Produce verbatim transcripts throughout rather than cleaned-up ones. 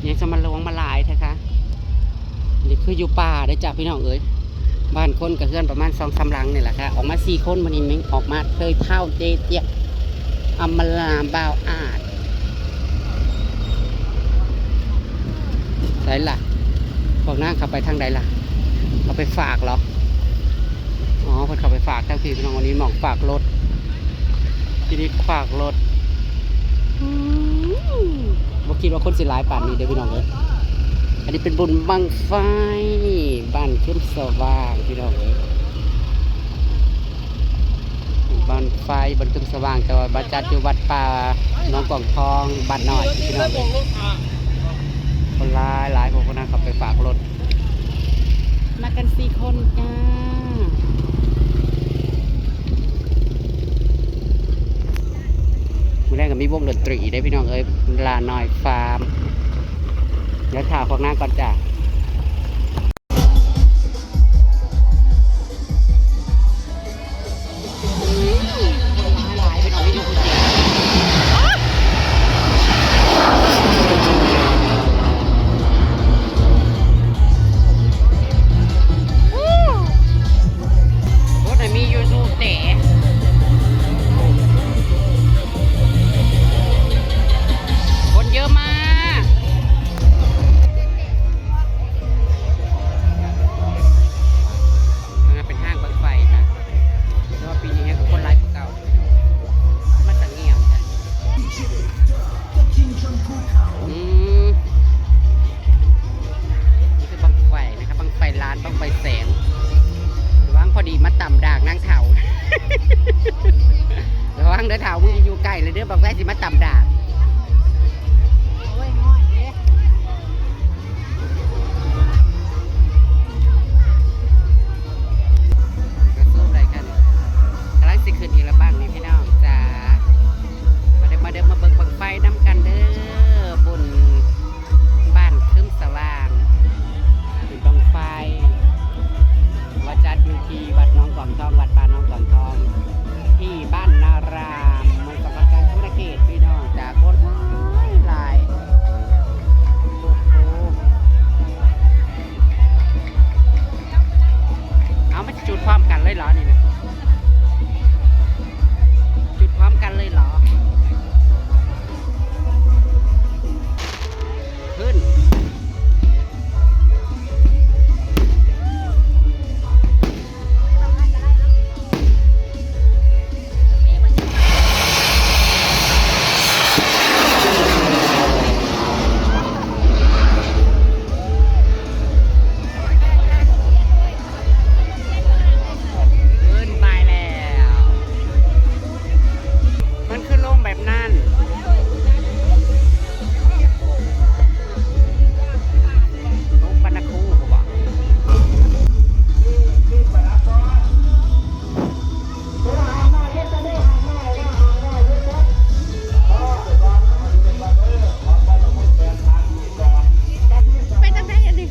ยังจะมาลวงมาหลายแท้คะ นี่คืออยู่ป่าได้อจ้ะพี่น้องเอ้ย บ้านคนกับเฮือนประมาณสองสามหลังนี่แหละค่ะ ออกมาสี่คน มื้อนี้แม่งออกมาเลยเท่าเจเจียก อำมาลาบ่าวอาด ไสล่ะ พวกนางเข้าไปทางใดล่ะ เขาไปฝากเหรอ อ๋อ เพิ่นเข้าไปฝากทางพี้พี่น้อง อันนี้หม่องฝากรถ ที่นี่ฝากรถ อืม บ่คิดว่าคนสิหลายปานนี้เด้อพี่น้องเอ้ย อันนี้เป็นบุญบั้งไฟ บ้านเข้มสว่างพี่น้องเอ้ย บ้านไฟบ้านเข้มสว่าง แต่ว่ามาจัดอยู่วัดป่าหนองกองทอง บ้านน้อยพี่น้องเอ้ย คนหลายหลาย พวกนั้นเขาไปฝากรถ มากันสี่คนจ้า มื้อแรกก็มีวงดนตรีได้อพี่น้องเอ้ย ลาน้อยฟาร์ม เดี๋ยวถ่าพวกนางก่อนจ้า รถน่ะมีอยู่สูงเต๋ คนเยอะมาก มันเป็นห้างบั้งไฟนะ แต่ว่าปีนี้คนหลายกว่าเก่า มันจะเงียบ อืม นี่คือบั้งไฟนะครับ บั้งไฟล้าน บั้งไฟแสน ระวังพอดีมาต่ำดากนางเฒ่า ระวังเด้อเฒ่า มึงอยู่ไกลเลยเด้อ บั้งไฟสิมาต่ำดาก โอ้ย ฮ้อนเด้ กระซูบเลยค่ะ กำลังสิขึ้นอีกแล้วบั้งนี่พี่น้องจ้า มาเด้อ มาเด้อ มาเบิ่งบั้งไฟนำกันเด้อ บุญบ้านคึมสว่าง เป็นบั้งไฟ ว่าจัดอยู่ที่วัดหนองกองทอง วัดป่าหนองกองทอง ที่บ้านนาราม เมืองสะพานแก้ว ศรีสะเกษ พี่น้องจ้า คนหลายหลาย โอ้โห เอามาจุดพร้อมกันเลยเหรอนี่นะ จุดพร้อมกันเลยเหรอ ขึ้น ขึ้นไปแล้ว มันคือลงแบบนั้น ลงบรรณคูบ่ ไปทางไหนอันนี้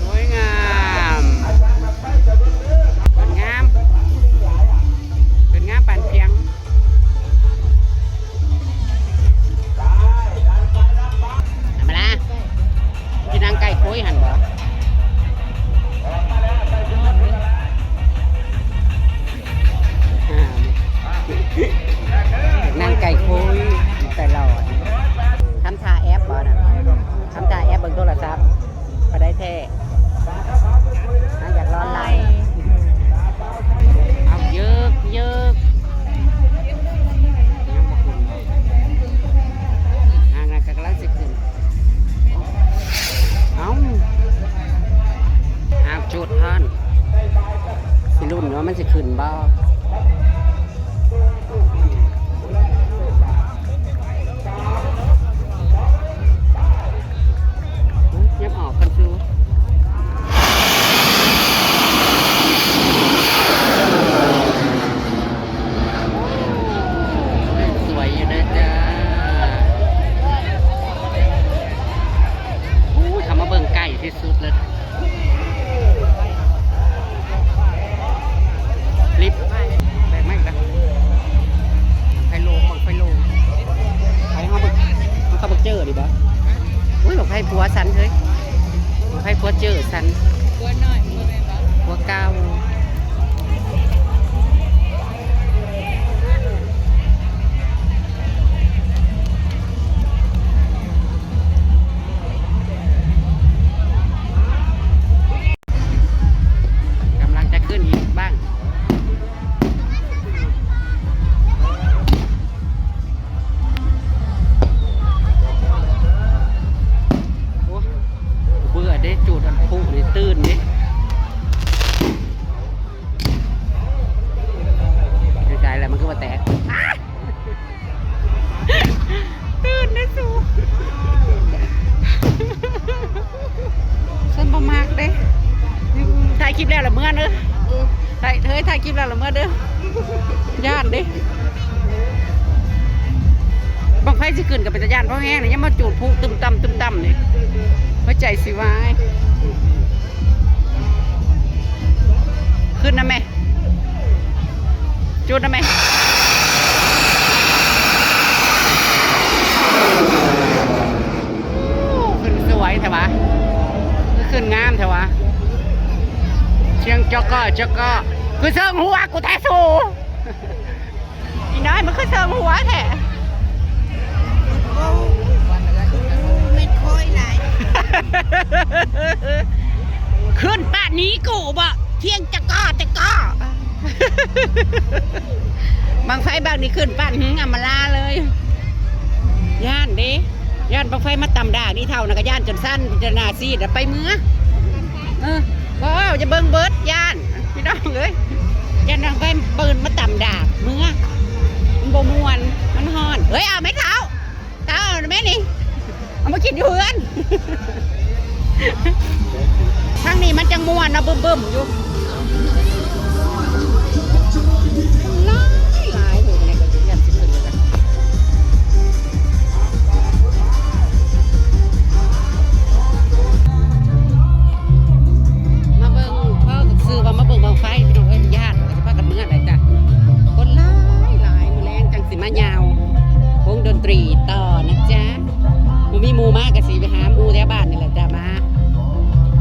สวยงาม สวยงาม สวยงามปานเพียง ธรรมดา ที่นั่งใกล้คุยหั่นบ่ นั่งใกล้คุยตลอด ทำท่าแอบบ่น่ะ ทำท่าแอบเบิ่งโทรศัพท์ บ่ได้แท้ น่าอยากร้อนไหล เอาเยิกเยิก ยังบ่ขึ้น อ่า น่ะกำลังสิขึ้น เอ้า อ้าว จุดท่าน สิลุ้นว่ามันสิขึ้นบ่ เงียบออกกันซู สวยอยู่นะจ๊ะ อู้ย เขามาเบิ่งใกล้ที่ ละเมื่อเด้อ ย่านเด้ บั้งไฟสิขึ้นก็เป็นตาย่านเพราะแห้งนี่ยังมาจูดพลุตึมตั้มตึมตั้มนี่ หัวใจสิวาย ขึ้นนะแม่ จุดนะแม่ ขึ้นสวยแท้วะ ขึ้นงามแท้วะ เชียงจอกอจอกอ คือเซิงหัวกูแท้สู อีน้อยมันคือเซิงหัวแท้ โอ้ เม็ดโค้ยหลาย ขึ้นป่านนี้กูบ่เที่ยงจะก้อจะก้อ บั้งไฟบั้งนี้ขึ้นป่านหึงอำมาลาเลย ย่านเด้ ย่านบั้งไฟมาตำด่านี่เท่านะก็ย่านจนสั้นจนหน้าซีดอะไปเมือ เออ บ่จะเบิ่งเบิดย่าน พี่น้องเอ้ย ย่านบั้งไฟปืนมาตำด่าเมือ มันบ่ม่วน มันฮ้อน เฮ้ย เอาไหมเท้า เท้าเอาไหมนี่ เอามากินอยู่เฮือน ทางนี้มันจังม่วนนะบึ้มๆอยู่ หลายหลายหมู่ในก็จะเรียนสิบคนเลยกัน มาเบิ่ง พ่อก็ซื้อว่ามาเบิ่งบั้งไฟ พี่น้องเอ้ย ย่านก็สิพากันเมือได้จ้ะ คนหลายหลาย มื้อแลงจังสิมายาววงดนตรีต่อนะจ๊ะ บ่มีหมู่มาก็สิไปหาหมู่แถวบ้านนี่แหละจ้ะ มา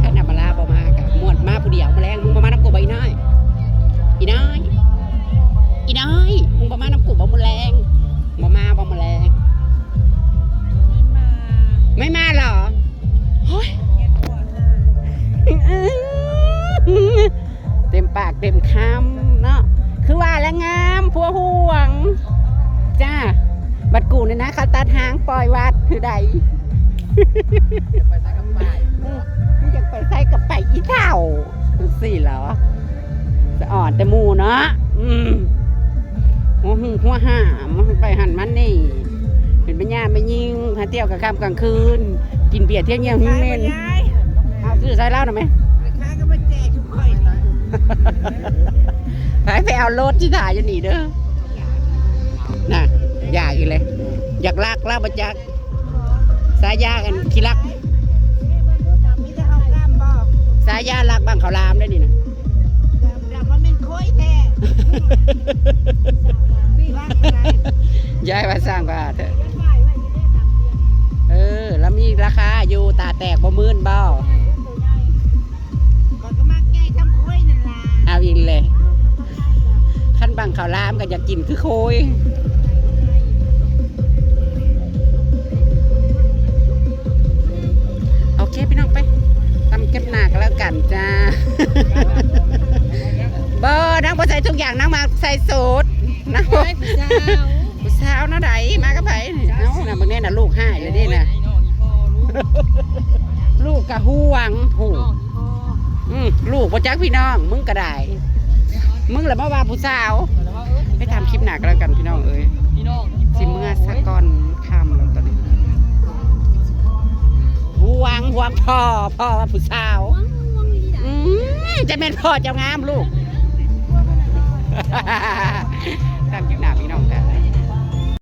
คันอำมาลาบ่มาก็ม่วน มาผู้เดียวมื้อแลง มึงบ่มานำกูบ่อีน้อย อีน้อย อีน้อย มึงบ่มานำกูบ่มื้อแลง บ่มาบ่มื้อแลง ไม่มา ไม่มาเหรอ โอ้ย เต็มปากเต็มคำเนาะ คือว่าแล้วงาม ผัวห่วง จ้า บัดกูเนี่ยนะ เขาตัดหางปล่อยวัดคือใด ไปใส่กับไป อืม มึงอยากไปใส่กับไปอีเฒ่า จังซี่เหรอ สะอ่อนแต่หมู่เนาะ อืม หัวหึ่งหัวห้าม ไปหั่นมานี่ เป็นแม่ย่าแม่ยิง หาเที่ยวกลางค่ำกลางคืน กินเบียร์เที่ยวเยี่ยวหิ้วเหม็น ขายบ่ยาย เอาซื้อใส่เหล้าหน่อยไหม ขายก็มาแจกทุกข่อยนี่ ไป ไปเอารถที่ถ่ายอยู่นี่เด้อ น่ะ อยากอีกเลย อยากลักเหล้ามาจาก สายยากันขี้ลัก มีแต่เอากล้ามบ่ สายยาลักบั้งข้าวหลามได้นี่นะ แต่ว่ามันโค้ยแท้ ยายว่าสร้างว่าเถอะ เออ แล้วมีราคาอยู่ ตาแตกบ่มื่นบ่ ข้อยก็มักใหญ่ส่ำโค้ยนั่นล่ะ เอาอีกเลย คันบั้งข้าวหลามก็อยากกินคือโค้ย โอเคพี่น้องไป ตำเก็บหน้าก็แล้วกันจ้า บ่ นางบ่ใส่ทุกอย่าง นางมาใส่สูท นางบ่ เฮ้ย ผู้สาว ผู้สาวเนาะใด มากับไผ เอ้า น่ะ เบิ่งแน่น่ะ ลูกหายเลยนี่น่ะ โอ้ย อีน้องอีพ่อลูก ลูกกะห่วง ผู้ น้องอีพ่อ อืม ลูกบ่จักพี่น้อง มึงก็ได้ มึงละมาว่าผู้สาว ไปตามคลิปหน้าก็แล้วกันพี่น้องเอ้ย พี่น้องอีพ่อ สิเมือซะก่อน ค่ำแล้วตอนนี้ ห่วง ห่วงพ่อ พ่อว่าผู้สาว อืม จะแม่นพ่อเจ้างามลูก ตาม